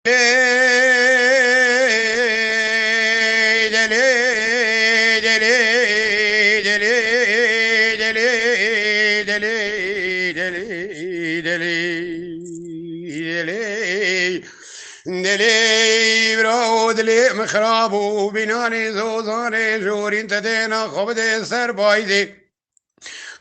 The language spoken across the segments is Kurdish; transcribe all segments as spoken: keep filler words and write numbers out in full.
Dilê bira û dilê min xirab û bînanê zozanê jorîn te dêna xwe bidê ser bayzê.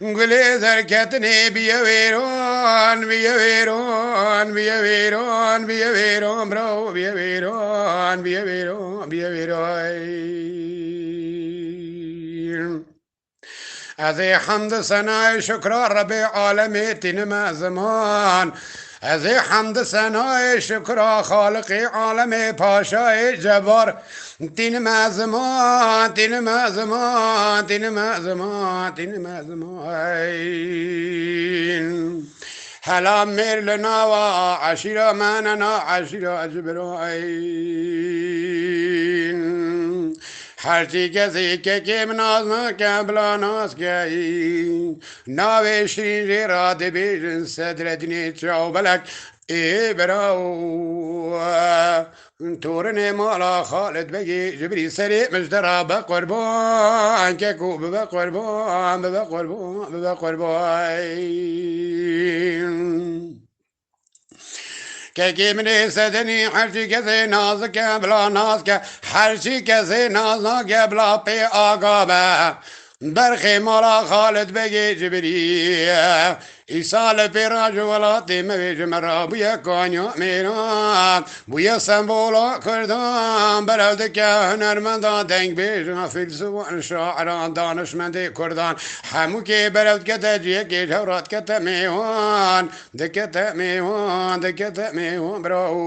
Gulê derketinê biye wêran, biye wêran, biye wêran, biye wêran, bira biye wêran, biye wêran, biye wêran. Ez ê hemd senayê şukra Rebê alemê tînime ziman. Ez ê hemd senayê şukra Xaliqê alemê Paşayê Cebar. Tînime ziman, tînime ziman, tînime ziman, tînime ziman. Hela mêr li nava eşîra me nena eşîra Cibraîl. Her çi kesê kekê min nas nake, bila nas ke. Navê şirîn jê re dibêjin Sedredînê Çawbelek. Ê birawo, torinê mala Xalid Begê ji birî serê min ji te re be qurban, keko bibe qurban, bibe qurban, bibe qurban. Kekê min ê sedenî her çi kesê nazike bila nazke, her çi kesê naznake bila pê aga be. Berxê mala Xalid Begê Cibrî. Îsa li pêra ji welatê me vê ji me re bûye kanya mêran, bûye sembola Kurdan, berew dike hunermenda, dengbêjan, fîlsovan, şairan, danişmendê Kurdan. Hemûkê berew dikete ciyekê ji hev re dikete mêwan. Dikete mêwan, dikete mêwan, bira û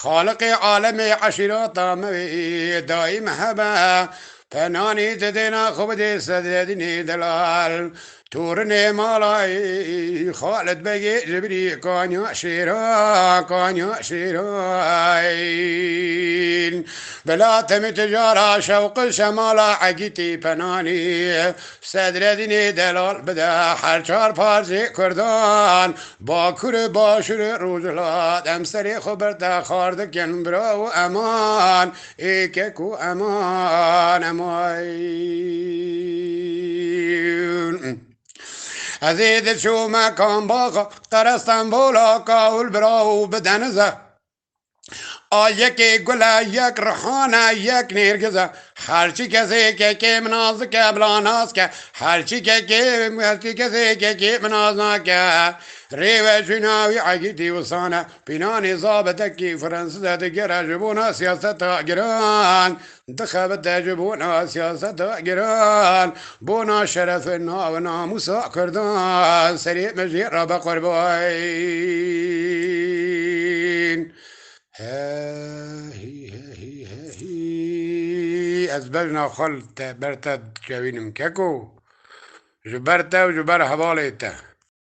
Xaliqê alemê eşîrata me wê daîm hebe. Penanî didêna xwe bidê Sedredînê delal. Torinê malayê Xalid Begê Cibrî kanya şêra, kanya şêra. Bila temî tijara şewqi şemala Egîtî Penanî. Sedredînê delal bide her çar parçê Kurdan, Bakur, Başûr, Rojhilat, em serê xwe ber te xar dikin, bira û eman, ê keko eman, eman. Ez ê diçûme Kambaxa, qere Stenbola, Kawul, bira û bi denize. A yekê gul e, yek rihan e, yek nêrgiz e. Her çi kesê kekê min nas dike, bila nas ke. Her çi kekê, her çi kesê kekê min nas nake. Rê ve jûna wî Egîtî wisan e. Pînanê zabitekî Fransîz e, digere ji bona siyaseta giran. Dixebite ji bona siyaseta giran. Bona şerefê nav namûsa Kurdan. Serê me jê re be qurban. He, hî, he, hî, he, hî. Ez bejna xwe li te, ber te dikewînim keko. Ji ber te û ji ber hevalê te.